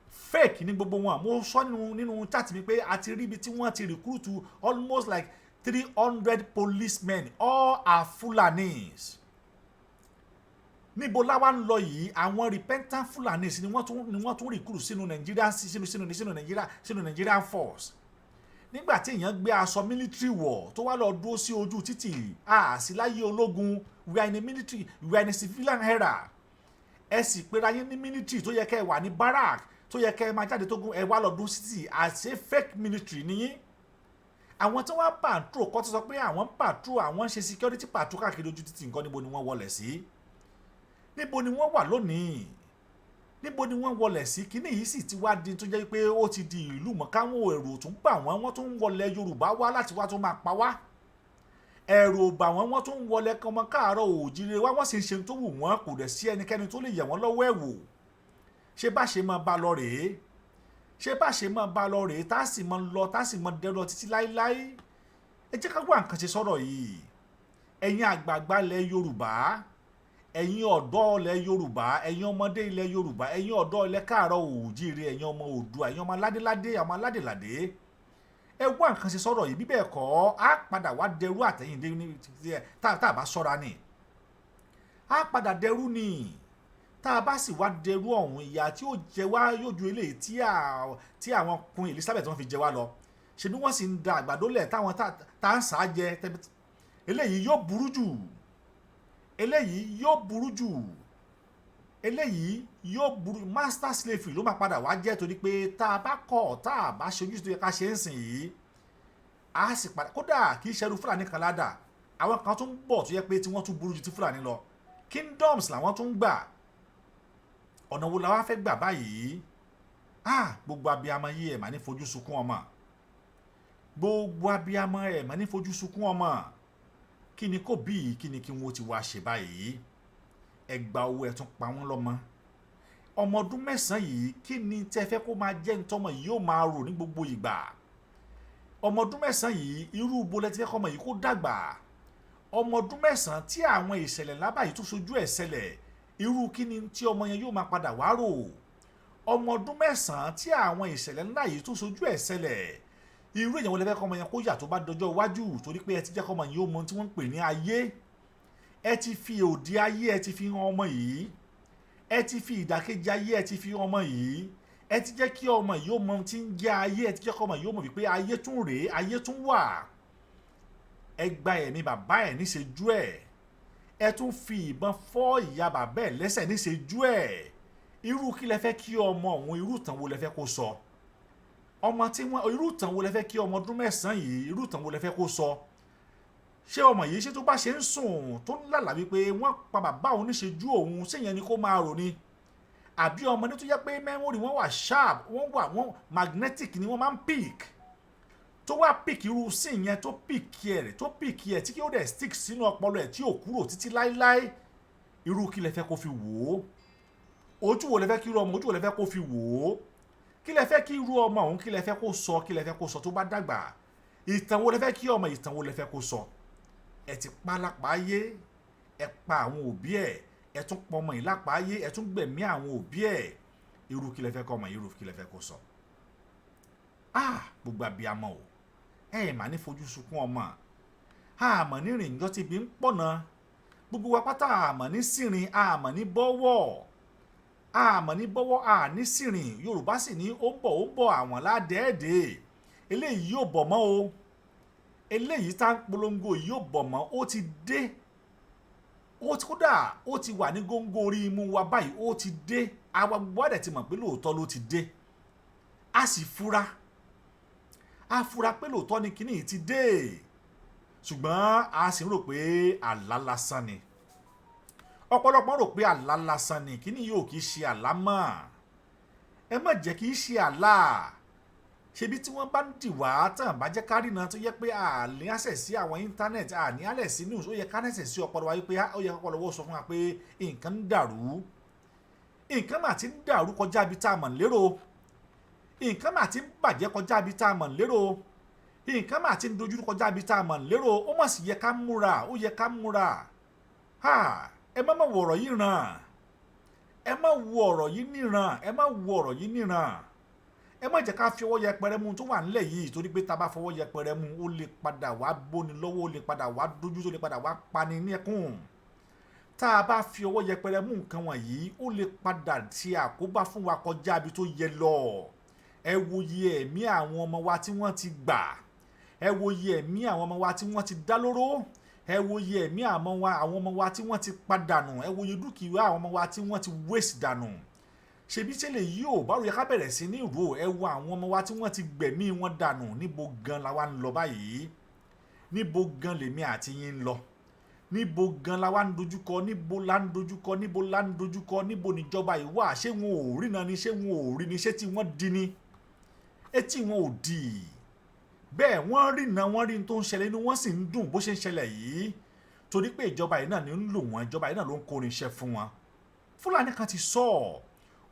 fake ní gbogbo wọn. Mo sọ nínú chat mi pé a ti rí ibi tí wọ́n ti recruit almost like 300 policemen, all are Fulanis. Níbo láwa ń lọ yìí? Àwọn repentant Fulanis ni wọ́n tún recruit sínú Nàìjíríà, sínú Nàìjíríà, sínú Nigerian force. Nígbà tí èèyàn gbé aṣọ military wọ̀ tó wá lọ dúró sí ojú títì, àsìláyé ológun. We are in a military, we are in a civilian era. Ẹ sì pera yín ní military, tó yẹ kẹ́ ẹ wà ní barrack, tó yẹ kẹ́ ẹ máa jáde tó gún, ẹ wá lọ dúró sí títì. Àṣé fake military nìyí. Àwọn tí wọ́n patrol kọ́ tó sọ pé àwọn patrol, àwọn ń ṣe security patrol káàkiri ojú títì nǹkan, níbo ni wọ́n wọlé sí? Níbo ni wọ́n wà lónìí? Níbo ni wọ́n wọlé sí? Kíní yìí sì ti wá di tó jẹ́ pé ó ti di ìlú mọ̀káwọn. Èrò tún bà wọ́n, wọ́n tún ń wọlé Yorùbá wá láti wá tún máa pa wá. Ẹ̀rù ò bà wọ́n, wọ́n tún ń wọlé kọmọ káàárọ̀ òjíire wá, wọ́n sì ń ṣe tó wù wọ́n. Kò dẹ̀ sí ẹnikẹ́ni tó lè yẹ̀ wọ́n lọ́wọ́ ẹ̀ wò. Ṣé bá ṣe máa bá lọ rèé? Ṣé bá ṣe máa bá lọ rèé, tá a sì máa lọ, tá a sì máa dẹrọ títí láéláé? Ẹ jẹ́ ká wá nǹkan ṣe sọ̀rọ̀ yìí. Ẹ̀yin àgbààgbà ilẹ̀ Yorùbá, ẹ̀yin ọ̀dọ́ ilẹ̀ Yorùbá, ẹ̀yin ọmọdé ilẹ̀ Yorùbá, ẹ̀yin ọ̀dọ́ ilẹ̀ káàárọ̀ òjíire, ẹ̀yin ọmọ Oòduà, ẹ̀yin ọmọ aládéládé, ọmọ aládèládé, ẹ wá nǹkan ṣe sọ̀rọ̀ yìí. Bí bẹ́ẹ̀ kọ́, á padà wá dẹrú àtẹ̀yìndé ní tá a bá ṣọ́ra ni. Á padà dẹrú ni. Tá a bá sì wá dẹrú ọ̀hún, ìyà tí ó jẹ wá yóò ju eléyìí tí àwọn Queen Elizabeth wọ́n fi jẹ wá lọ. Ṣebí wọ́n sì ń da àgbàdo lẹ̀ táwọn tá à ń sá jẹ. Eléyìí yóò burú jù, eléyìí yóò burú jù. Eléyìí yóò burú. Master slavery ló máa padà wá jẹ́, torí pé tá a bá kọ̀, tá a bá ṣe ojúṣe tó yẹ ká ṣe ń sìn yìí, a sì padà. Kódà kì í ṣẹrú Fúlàní kan ládàá, àwọn kan tún bọ̀ tó yẹ pé tí wọ́n tún burú ju ti Fúlàní lọ. Kingdoms làwọn tún gbà. Ọ̀nà wo la wá fẹ́ gbà báyìí? Ah, gbogbo abiyamọ yìí, ẹ̀ mà ní fojú sunkún ọmọ. Gbogbo abiyamọ, ẹ̀ mà ní fojú sunkún ọmọ. Kí ni kò bí? Kí ni kí wọ́n ti wá ṣe báyìí? Ẹ gba owó, ẹ tún pa wọ́n lọ́mọ. Ọmọ ọdún 9 yìí, kí ni tẹ́ fẹ́ kó máa jẹ́ ntọ́mọ yìí yóò máa rò ní gbogbo ìgbà? Ọmọ ọdún 9 yìí, irú ibo lẹ ti fẹ́ kọ́mọ yìí kó dàgbà? Ọmọ ọdún 9 tí àwọn ìṣẹ̀lẹ̀ lábàá yìí tó sojú ẹ̀ ṣẹlẹ̀, irú kí ni tí ọmọ yẹn yóò máa padà wá rò? Ọmọ ọdún 9 tí àwọn ìṣẹ̀lẹ̀ ńlá yìí tó sojú ẹ̀ ṣẹlẹ̀, irú èèyàn wo lẹ fẹ́ kọ́mọ yẹn kó yà tó bá dọjọ́ iwájú? Torí pé ẹ ti jẹ́ kọ́mọ yìí ó mọ tí wọ́n ń pè ní ayé. Ẹ ti fi òdi ayé, ẹ ti fi hàn ọmọ yìí. Ẹ ti fi ìdàkejì ayé, ẹ ti fi hàn ọmọ yìí. Ẹ ti jẹ́ kí ọmọ yìí ó mọ tí ń jẹ́ ayé. Ẹ ti jẹ́ kí ọmọ yìí ó mọ̀ wípé ayé tún rèé, ayé tún wà. Ẹ gba ẹ̀mí bàbá ẹ̀ níṣejú ẹ̀. Ẹ tún fi ìbọn fọ́ ìyá bàbá ẹ̀ lẹ́sẹ̀ níṣejú ẹ̀. Irú kí lẹ fẹ́ kí ọmọ òun, irú ìtàn wo lẹ fẹ́ kó sọ? Ọmọ tí wọ́n, irú ìtàn wo lẹ fẹ́ kí ọmọ ọdún 9 yìí, irú ìtàn wo lẹ fẹ́ kó sọ? Ṣé ọmọ yìí, ṣé tó bá ṣe ń sùn tó ń lálàá wípé wọ́n pa bàbá òun níṣejú òun, ṣé yẹn ni kó máa rò ni? Àbí ọmọ ní tó jẹ́ pé memory wọn wà sharp, wọ́n wà, wọ́n magnetic ni, wọ́n máa ń pick, tó wá pick irú sí yẹn, tó pick ẹ̀, tó pick ẹ̀, tí kí ó dẹ̀ stick sínú ọpọlọ ẹ̀ tí ò kúrò títí láéláé, irú kí lẹ fẹ́ kó fi wò ó? Ojú wo lẹ fẹ́ kí irú ọmọ, ojú wo lẹ fẹ́ kó fi wò ó? Kí lẹ fẹ́ kí irú ọmọ òun, kí lẹ fẹ́ kó sọ? Kí lẹ fẹ́ kó sọ tó bá dàgbà? Ìtàn wo lẹ fẹ́ kí ọmọ, ìtàn wo lẹ fẹ́ kó sọ? Ẹ ti pa lápáyé, ẹ pa àwọn òbí ẹ, ẹ tún pọ ọmọ yìí lápáyé, ẹ tún gbẹ̀mí àwọn òbí ẹ. Irú kí lẹ fẹ́ kọ́ ọmọ yìí, irú kí lẹ fẹ́ kó sọ? Ah, gbogbo abiyamọ o, ẹ mà ní fojú sunkún ọmọ. Àmọ́ ní rìn njọ́ tí ibi ń pọ̀nà gbogbo wa pátá. Àmọ́ ní sìnrìn, àmọ́ ní bọ́wọ́, àmọ́ ní bọ́wọ́, àní sìnrìn. Yorùbá sì ní ó ń bọ̀, ó ń bọ̀, àwọn ládẹ́ẹ̀dẹ́. Eléyìí yóò bọ̀ mọ́ o. Eléyìí tá ń polongo yìí yóò bọ̀ mọ́. Ó ti dé. Ó ti, kódà ó ti wà ní góńgó orí imú wa báyìí. Ó ti dé. Àwa gbogbo àdẹ̀ ti mọ̀ pé lóòótọ́ ló ti dé. A sì fura, a fura pé lóòótọ́ ni kíní yìí ti dé, ṣùgbọ́n a sì ń rò pé àlá lásán ni. Ọ̀pọ̀lọpọ̀ rò pé àlá lásán ni kíní yóò, kì í ṣe àlá mọ́. Ẹ má jẹ́ kí í ṣe àlá. Ṣebí tí wọ́n bá ń dì wá tàn bá jẹ́ kárìnà tó yẹ pé àní access sí àwọn internet, àní access sí news, ó yẹ ká access sí ọpọlọ wa wípé ó yẹ kọ́pọlọ wọ́n sọ fún wa pé nǹkan ń dàrú. Nǹkan mà ti ń dàrú kọjá ibi tá a mọ̀ lérò. Nǹkan mà ti ń bàjẹ́ kọjá ibi tá a mọ̀ lérò. Nǹkan mà ti ń dojú kọjá ibi tá a mọ̀ lérò. Ó mà sì yẹ ká múra, ó yẹ ká múra. Ẹ má má wo ọ̀rọ̀ yìí ràn. Ẹ má wo ọ̀rọ̀ yìí níran. Ẹ má wo ọ̀rọ̀ yìí níran. Ẹ má jẹ́ ká fi ọwọ́ yẹpẹrẹ mú tó wà nílẹ̀ yìí, torí pé tá a bá fọwọ́ yẹpẹrẹ mú, ó lè padà wá bóni lọ́wọ́, ó lè padà wá dójú, tó lè padà wá pani ní ẹkún. Tá a bá fi ọwọ́ yẹpẹrẹ mú nǹkan wọ̀nyí, ó lè padà ṣe àkóbá fún wa kọjá ibi tó yẹ lọ. Ẹ wo iye ẹ̀mí àwọn ọmọ wa tí wọ́n ti gbà. Ẹ wo iye ẹ̀mí àwọn ọmọ wa tí wọ́n ti dá lóró. Ẹ wo iye ẹ̀mí àwọn ọmọ wa tí wọ́n ti padànù. Ẹ wo iye dúkìá àwọn ọmọ wa tí wọ́n ti waste dànù. Ṣebí ṣe lè yí ò báwo yẹ ká bẹ̀rẹ̀ sí ní ìró? Ẹ wo àwọn ọmọ wa tí wọ́n ti gbẹ̀mí wọn dànù. Níbo gan la wá ń lọ báyìí? Níbo gan lèmi àti yín ń lọ? Níbo gan la wá ń dojúkọ? Níbo la ń dojúkọ? Níbo la ń dojúkọ? Níbo níjọba yìí wà? Ṣé wọn ò rí náà ni? Ṣé wọn ò rí ni? Ṣé tí wọ́n di ni? Etí wọn ò di bẹ́ẹ̀. Wọ́n rí náà, wọ́n rí tó ń ṣẹlẹ̀, inú wọn sì ń dùn bó ṣe ń ṣẹlẹ̀ yìí, torí pé ìjọba yìí náà ni ń lò wọ́n, ìjọba yìí náà ló ń kórin iṣẹ́ fún wọn. Fúlàní kan ti sọ ọ́,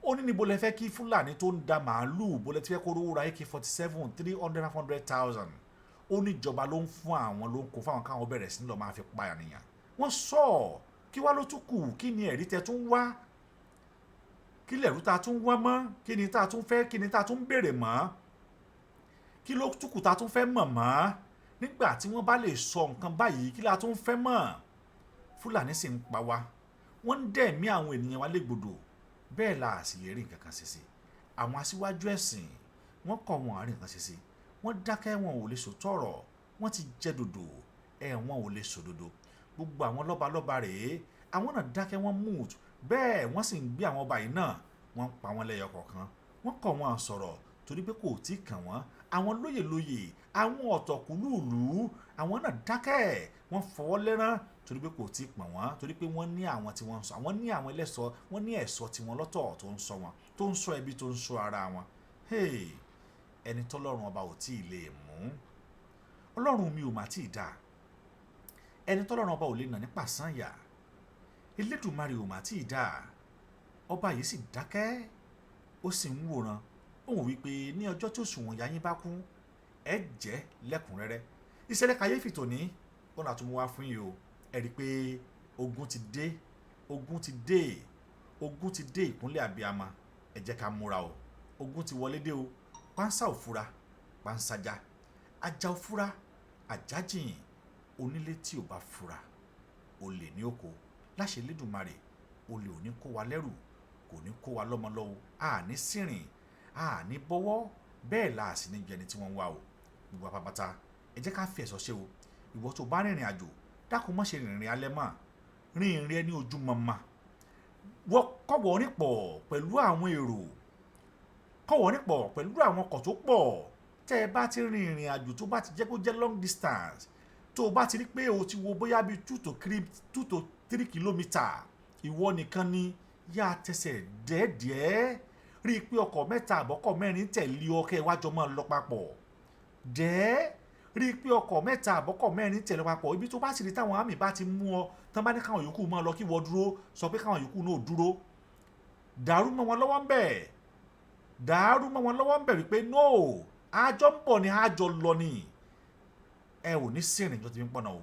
ó ní níbo lẹ fẹ́ kí Fúlàní tó ń da màálùú, bó lẹ ti fẹ́ kó rówó ra AK-47, 300, 500,000? Ó ní ìjọba ló ń fún àwọn, ló ń kó fáwọn, káwọn bẹ̀rẹ̀ sí ní lọ́ọ́ máa fi pa ènìyàn. Wọ́n sọ ọ́. Kí wá ló tún kù? Kí ni ẹ̀rí tẹ tún wá? Kí lẹ̀rú ta tún wá mọ́? Kí ni tá a tún fẹ́? Kí ni tá a tún béèrè mọ́? Kí ló tún kù tá a tún fẹ́ mọ̀ mọ́? Nígbà tí wọ́n bá lè sọ nǹkan báyìí, kí la tún fẹ́ mọ̀? Fúlàní sì ń pa wá, wọ́n ń dẹ̀mí àwọn ènìyàn wa légbodò, bẹ́ẹ̀ la sì lè rí nǹkan kan ṣe sí. Àwọn aṣíwájú ẹ̀sìn, wọ́n kọ̀, wọ́n àrí nǹkan ṣe sí. Wọ́n dákẹ́, wọn ò lè sòótọ́ ọ̀rọ̀. Wọ́n ti jẹ́ dòdò ẹ̀, wọn ò lè sòdodo. Gbogbo àwọn lọ́balọ́ba rèé. Àwọn náà dákẹ́, wọ́n mute. Bẹ́ẹ̀ wọ́n sì ń gbé àwọn ọba yìí náà, wọ́n ń pa wọ́n lẹ́yọ kọ̀ọ̀kan. Wọ́n kọ̀ wọ́n sọ̀rọ̀ torí pé kò tí ì kàn wọ́n. Àwọn lóyè lóyè, àwọn ọ̀tọ̀kùlúùlú, àwọn náà dákẹ́, wọ́n fọwọ́ lẹ́rán torí pé kò tí ì pọ̀n wọ́n, torí pé wọ́n ní àwọn tí wọ́n ń sọ, àwọn ní àwọn ẹlẹ́sọ, wọ́n ní ẹ̀ṣọ́ tiwọn lọ́tọ̀ tó ń sọ wọn, tó ń sọ ẹbí, tó ń sọ ara wọn. Hey, ẹni tọ́lọ́run ọba ò tí ì lè mú, Ọlọ́run mi ò mà tí ì dáa. Ẹni tọ́lọ́run ọba ò lè nà ní pàṣán yà, Elédùmarè ò mà tí ì dáa. Ọba yìí sì dákẹ́, ó sì ń wòran. Ó wò wípé ní ọjọ́ tí òṣùwọ̀n ìyà yín bá kún, ẹ jẹ́ lẹ́kùnrẹ́rẹ́. Ìṣẹ̀lẹ̀ kàyéfì tòní ó nà tún mú wá fún yìí o. Ẹ rí i pé ogun ti dé, ogun ti dé, ogun ti dé. Ìkúnlẹ̀ abiyamọ, ẹ jẹ́ ká múra o. Ogun ti wọlé dé o. Pánsá ò fura, pánsá já. Ajá ò fura, ajá jìn. Onílé tí ò bá fura, olè ní oko. Láṣẹ Elédùmarè, olè ò ní kó wa lẹ́rù, kò ní kó wa lọ́mọ lọ́wọ́. A ní sìnrìn, a ní bọ́wọ́, bẹ́ẹ̀ la sì ní jẹni tí wọ́n ń wá o. Gbogbo apapata, ẹ jẹ́ ká fi ẹ̀sọ́ ṣe o. Ìwọ tó bá rìnrìn àjò, dákun, má ṣe rìnrìn alẹ́ mọ́. Rìn ìrìn ẹni ojú mọ́mọ́. Wọ́n kọ́wọ́ nípọ̀ pẹ̀lú àwọn èrò, kọ́wọ́ nípọ̀ pẹ̀lú àwọn ọkọ̀ tó pọ̀. Tẹ́ ẹ bá ti rin ìrìn àjò, tó bá ti jẹ́ kó jẹ́ long distance, tó o bá ti rí pé o ti wo bóyá bíi 2 to 3 kilometre, ìwọ nìkan ni, yá tẹsẹ̀ dẹ́ẹ̀dẹ́ẹ́. Rí i pé ọkọ̀ mẹ́ta àbọ̀kọ̀ mẹ́rin tẹ̀lé ọ, kẹ́ ẹ wájọ máa lọ papọ̀ dẹ́ẹ́. Rí i pé ọkọ̀ mẹ́ta àbọ̀kọ̀ mẹ́rin tẹ̀lé papọ̀. Ibi tó bá sì rí táwọn àmì bá ti mú ọ tán, bá ní káwọn yòókù máa lọ, kí wọ́n dúró, sọ pé káwọn yòókù náà dúró. Dàrú mọ́ wọn lọ́wọ́ ń bẹ̀, dàrú mọ́ wọn lọ́wọ́ ń bẹ̀ wípé no, àjọ ń bọ̀ ni, àjọ lọ ni. Ẹ ò ní sìnrìn jọ ti fi ń pọ̀nà o.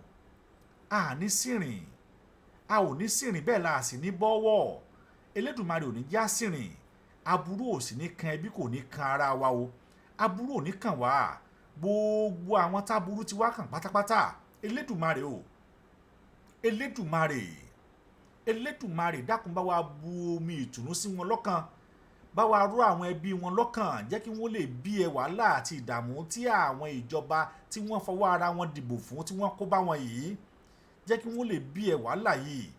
A ní sìnrìn, a ò ní sìnrìn, bẹ́ẹ̀ la sì ní bọ́wọ́. Elédùmarè ò ní já sìnrìn. Aburú ò sì ní kan ẹbí, kò ní kan ara wa o. Aburú ò ní kàn wá. Gbogbo àwọn táburú ti wá kàn pátápátá, Elédùmarè o, Elédùmarè, Elédùmarè, dákun, bá wa bu omi ìtùnú sí wọn lọ́kàn, bá wa rọ̀ àwọn ẹbí wọn lọ́kàn, jẹ́ kí wọ́n lè bí ẹ wàhálà àti ìdààmú tí àwọn ìjọba tí wọ́n fọwọ́ ara wọn dìbò fún, tí wọ́n kó bá wọn yìí. Jẹ́ kí wọ́n lè bí ẹ wàhálà yìí,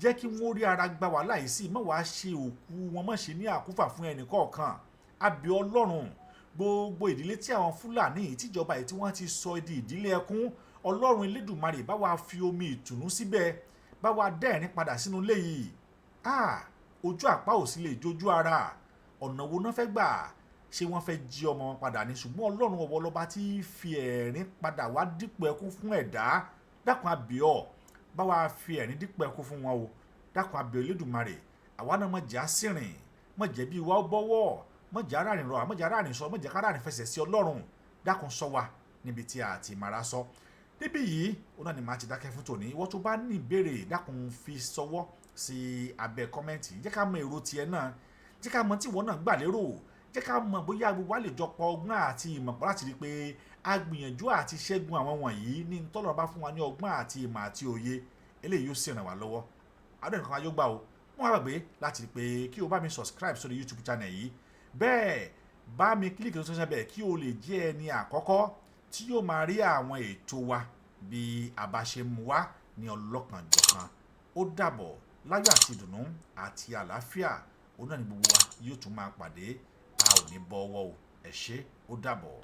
jẹ́ kí wọ́n rí ara gba wàhálà yìí sí. Má wàá ṣe òkú wọn, má ṣe ní àkúfà fún ẹnì kọ̀ọ̀kan. Àbí Ọlọ́run, gbogbo ìdílé tí àwọn Fúlàní yìí, tíjọba yìí tí wọ́n ti sọ di ìdílé ẹkún, Ọlọ́run Elédùmarè, bá wa fi omi ìtùnú síbẹ̀, bá wa dẹ́rìn padà sínú ilé yìí. Ah, ojú àpá ò sì lè jójú ara. Ọ̀nà wo náà fẹ́ gbà? Ṣé wọ́n fẹ́ jí ọmọ wọn padà ní? Ṣùgbọ́n Ọlọ́run ọwọ́ lọ́ba tí fi ẹ̀rín padà wá dípò ẹkún fún ẹ̀dá. Dákun, àbíọ́, bá wa fi ẹ̀rín dípò ẹkún fún wọn o. Dákun, àbíọ́ Elédùmarè. Àwa náà mọ̀ jẹ́ àsìrìn, mọ̀ jẹ́ bí wa ó bọ́wọ́, mọ̀ jẹ́ aráàrin rọ, mọ̀ jẹ́ aráàrin sọ, mọ̀ jẹ́ káràrin fẹsẹ̀ sí. Ọlọ́run, dákun, sọ wa níbi tí a ti mara sọ. Níbí yìí ó náà ni màá ti dákẹ́ fún tòní. Ìwọ tó bá ní ìbéèrè, dákun, fi sọwọ́ sí abẹ́ comment. Jẹ́ ká mọ èrò tiẹ̀ náà, jẹ́ ká mọ tí ìwọ náà gbà lérò, jẹ́ ká mọ bóyá gbogbo wa lè jọ pọ̀ ọgbọ́n àti ìmọ̀ pọ̀ láti rí i pé a gbìyànjú àti ṣẹ́gun àwọn wọ̀nyí ní tọ́lọ̀ bá fún wa ní ọgbọ́n àti ìmọ̀ àti òye. Eléyìí yóò sì ràn wá lọ́wọ́. Àdó nǹkan ayó gbà o. Wọ́n wá gbàgbé láti rí i pé kí o bá mi subscribe sórí YouTube channel yìí. Bẹ́ẹ̀ bá mi click lórí social bẹ́ẹ̀, kí o lè jẹ́ ẹni àkọ́kọ́ tí yóò máa rí àwọn ètò wa bí a bá ṣe mú wá ní ọlọ́kanjọ̀kan. Ó dàbọ̀. Láyọ̀ àti ìdùnnú àti àlàáfíà òun náà ni gbogbo wa yóò tún máa pàdé. A ò ní bọ́wọ́ o. Ẹ ṣé, ó dàbọ̀.